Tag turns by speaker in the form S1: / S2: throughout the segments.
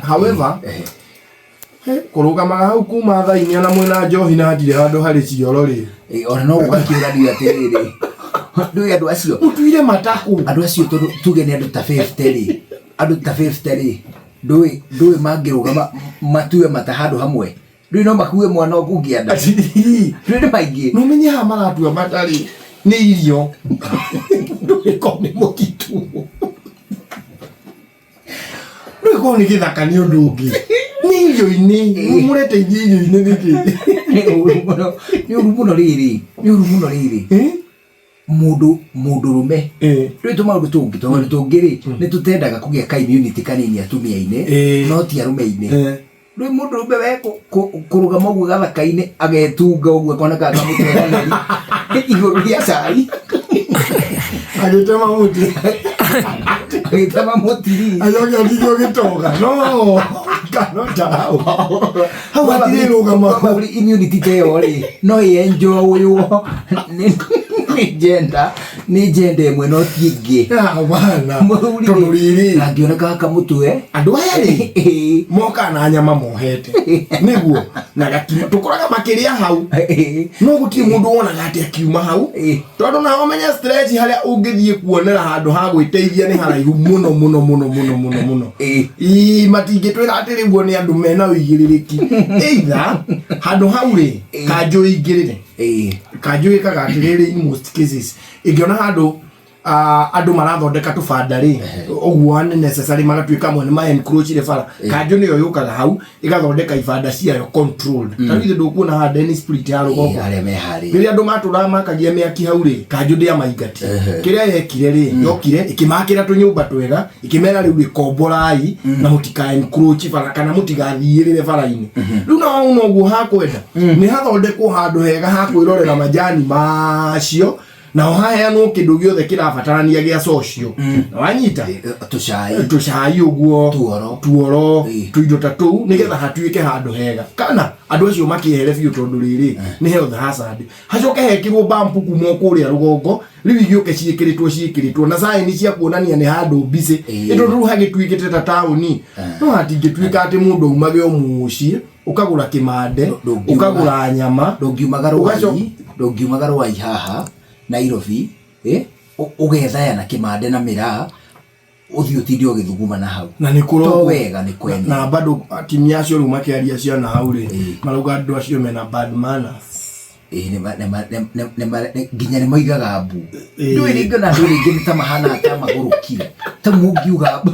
S1: However, kũrũgamaga hau kuma thaa 4 na mwĩna njohi na hatirĩ handũ harĩ cioro rĩ.
S2: Ĩ, ona no ũgakĩũrania atĩrĩrĩ, ndũĩ andũ acio
S1: Mũtuire matakũ.
S2: Andũ acio tondũ tuge nĩ andũ ta 50 rĩ, andũ ta 50 rĩ, ndũĩ mangĩrũgama matue mata handũ hamwe, ndũĩ no makue mwana ũkũngĩanda, ndũĩ nĩ maingĩ.
S1: No menye haha maratua matarĩ nĩ irio. Ndũgĩkorwo nĩ mũtitũ. Ndũgĩkorwo nĩ gĩthaka nĩ ũndũ ũngĩ. Nĩ irio-inĩ. Mũreteithia irio-inĩ nĩkĩ?
S2: Nĩ ũru mũno, nĩ ũru mũno rĩrĩ, nĩ ũru mũno rĩrĩ.
S1: Eh?
S2: Mũndũ rũme rĩu tũmaũndũ tũngĩ, tũmaũndũ tũngĩ rĩ, nĩ tũtendaga kũgĩa ka immunity kanini atumia-inĩ, no ti arũme-inĩ. Rĩu mũndũ rũme we kũrũgama ũguo gathaka-inĩ agetunga ũguo akoneka ta mũtweranĩri igũrũ rĩa cai.
S1: Agĩtema mũtĩ.
S2: Agĩtema mũtiri.
S1: Acoke atigio gĩtonga. No. Kana tarau. Hau hatirĩ rũgama.
S2: Probably immunity ta ĩyo rĩ, no ĩenjoywo nĩ gender ĩmwe no ti ĩngĩ.
S1: Hapana.
S2: Mũthuri
S1: Tondũ rĩrĩ.
S2: Angĩoneka kamũtwe.
S1: Andũ aya rĩ, mokaga na nyama mohete nĩguo na gakima tũkoraga makĩrĩa hau, no gũtirĩ mũndũ wonaga atĩ akiuma hau, tondũ na ũmenye stretch harĩa ũngĩthiĩ kuonera handũ ha gwĩteithia nĩ haraihu mũno mũno mũno mũno mũno mũno. Ii, matingĩtwĩra atĩ rĩguo nĩ andũ mena ũigĩrĩrĩki, either handũ hau rĩ, kanjũ ĩingĩrĩre. Kanjũ ĩkaga atĩrĩrĩ, in most cases ĩngĩona handũ andũ marathondeka tũbanda rĩ ũguo unnecessary, magatuĩka amwe nĩ ma encroachire bara, kanjũ nĩyo yũkaga hau ĩgathondeka ibanda ciayo controlled. Ta rĩu ithe ndũkuona haha Dennis Spirit ya rũgongo
S2: arĩa meharĩria
S1: rĩrĩa andũ matũraga makagia mĩaki hau rĩ, kanjũ ndĩamaingati. Kĩrĩa yekire rĩ, yokire ĩkĩmakĩra tũnyũmba twega, ĩkĩmera rĩu rĩ, komborai na mũtika encroach bara kana mũtigathiĩrĩre bara-inĩ. Rĩu nao noguo hakwenda nĩ hathondekwo handũ hega ha kwĩrorera majani macio, naho haheanwo kĩndũ gĩothe kĩrabatarania gĩa social, na wanyita
S2: tũcai,
S1: tũcai ũguo,
S2: tuoro,
S1: tuoro, tũindo ta tũu, nĩgetha hatuĩke handũ hega kana andũ acio makĩehere biũ, tondũ rĩrĩ nĩ health hazard. Hacoke hekĩrwo bampu kuma o kũrĩa rũgongo, rĩu igĩũke ciĩkĩrĩtwo na sign cia kuonania nĩ handũ busy. Ĩ tondũ rĩu hagĩtuĩkĩte ta taũni, no hatingĩtuĩka atĩ mũndũ aumage o mũciĩ ũkagũra kĩmande, ũkagũra nyama.
S2: Ndũngiumaga Rwai, ndũngiumaga Rwai haha Nairobi, ũgethaya na kĩmande na mĩraa, ũthiĩ ũtinde ũgĩthuguma na hau.
S1: Na nĩ kũrokwo.
S2: To wega nĩ kwene.
S1: Na bado atimia acio rĩu makĩaria ciana hau rĩ, marauga andũ acio mena bad manners.
S2: Ĩĩ, nginya nĩ moigaga mbu. Ndũĩ rĩngĩ na andũ rĩngĩ nĩ ta mahana ta magũrũkire, ta mũngiuga mbu,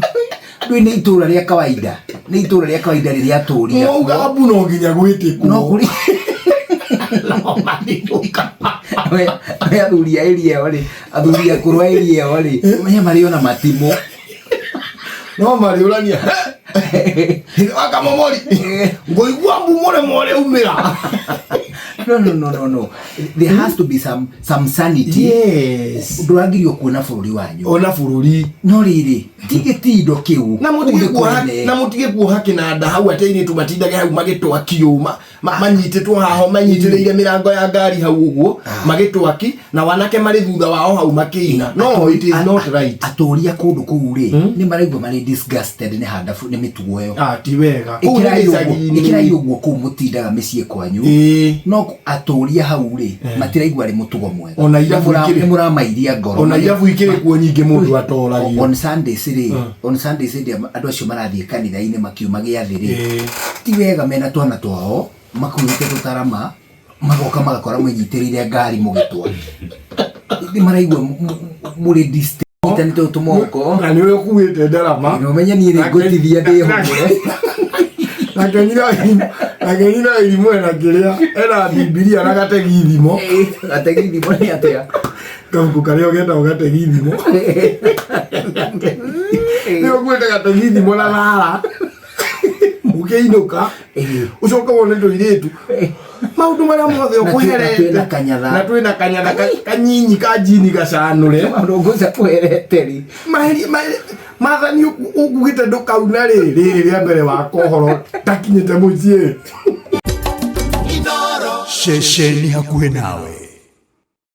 S2: ndũĩ nĩ itũra rĩa kawaida, nĩ itũra rĩa kawaida rĩrĩa atũria.
S1: Mwauga mbu no nginya gwĩtĩkwo.
S2: No kũrĩ we we athuri a area ĩyo rĩ, athuri akũrũ a area ĩyo rĩ, ũmenye marĩ ona matimũ.
S1: No marĩũrania wakamomori ngũigua mbu mũremo ũrĩa umĩra.
S2: No, there has to be some sanity. Ndũragirio kuona bũrũri wanyu.
S1: Ona bũrũri.
S2: No rĩrĩ, ti gĩtindo kĩu.
S1: Na
S2: Kũu
S1: mũtige
S2: nĩ
S1: kuoha
S2: kwene.
S1: Na mũtige kuoha kĩnanda hau atĩ airĩtu matindage hau magĩtwakio manyitĩtwo haha manyitĩrĩire mĩrango ya ngari hau ũguo magĩtwaki, na wanake marĩ thutha wao hau makĩina. No, it is not right.
S2: Atũria kũndũ kũu rĩ, nĩ maraigua marĩ disgusted nĩ handabu nĩ mĩtugo ĩyo.
S1: Ah, ti wega. Kũu nĩ
S2: Ĩkĩrai ũguo,
S1: gĩcagi-inĩ.
S2: ĩkĩrai ũguo kũu mũtindaga mĩciĩ kwanyu. No atũria hau rĩ, matiraigua arĩ mũtugo mwega.
S1: Ona irabu
S2: Nĩ mũramairia ngoro.
S1: Ona irabu ikĩrĩ kuo nyingĩ mũndũ atoragio.
S2: On Sundays rĩ, on Sundays hĩndĩ ĩrĩa andũ acio marathiĩ kanitha-inĩ makiuma gĩathĩ rĩ, ti wega mena twana twao makuĩte tũtarama magoka magakora mwĩnyitĩrĩire ngari mũgĩtwa. Nĩ maraigua mũrĩ nyitanĩte tũmoko.
S1: Na nĩ ũrĩa ũkuĩte ndarama.
S2: Na ũmenye niĩ nĩ ngũtithia ndĩhũgũre.
S1: Nake nyina irimũ ena kĩrĩa, ena Bibilia na gategi thimo.
S2: Gategi thimo nĩ atĩa?
S1: Kabuku karĩa ũgetagwo gategi thimo, nĩ ũkuĩte gategi thimo na thara mũkĩinũka, ũcoke wone tũirĩtu maũndũ marĩa mothe
S2: Na
S1: ũkũherete.
S2: twĩna kanyatha.
S1: Na twĩna kanyatha kanyinyi ka njini gacanũre.
S2: Maũndũ ngũca kũherete rĩ.
S1: Mathani ũkugĩte ndũkauna rĩ, rĩrĩ rĩa mbere wa kohoro takinyĩte mũciĩ.
S3: Ceceni hakuhĩ nawe.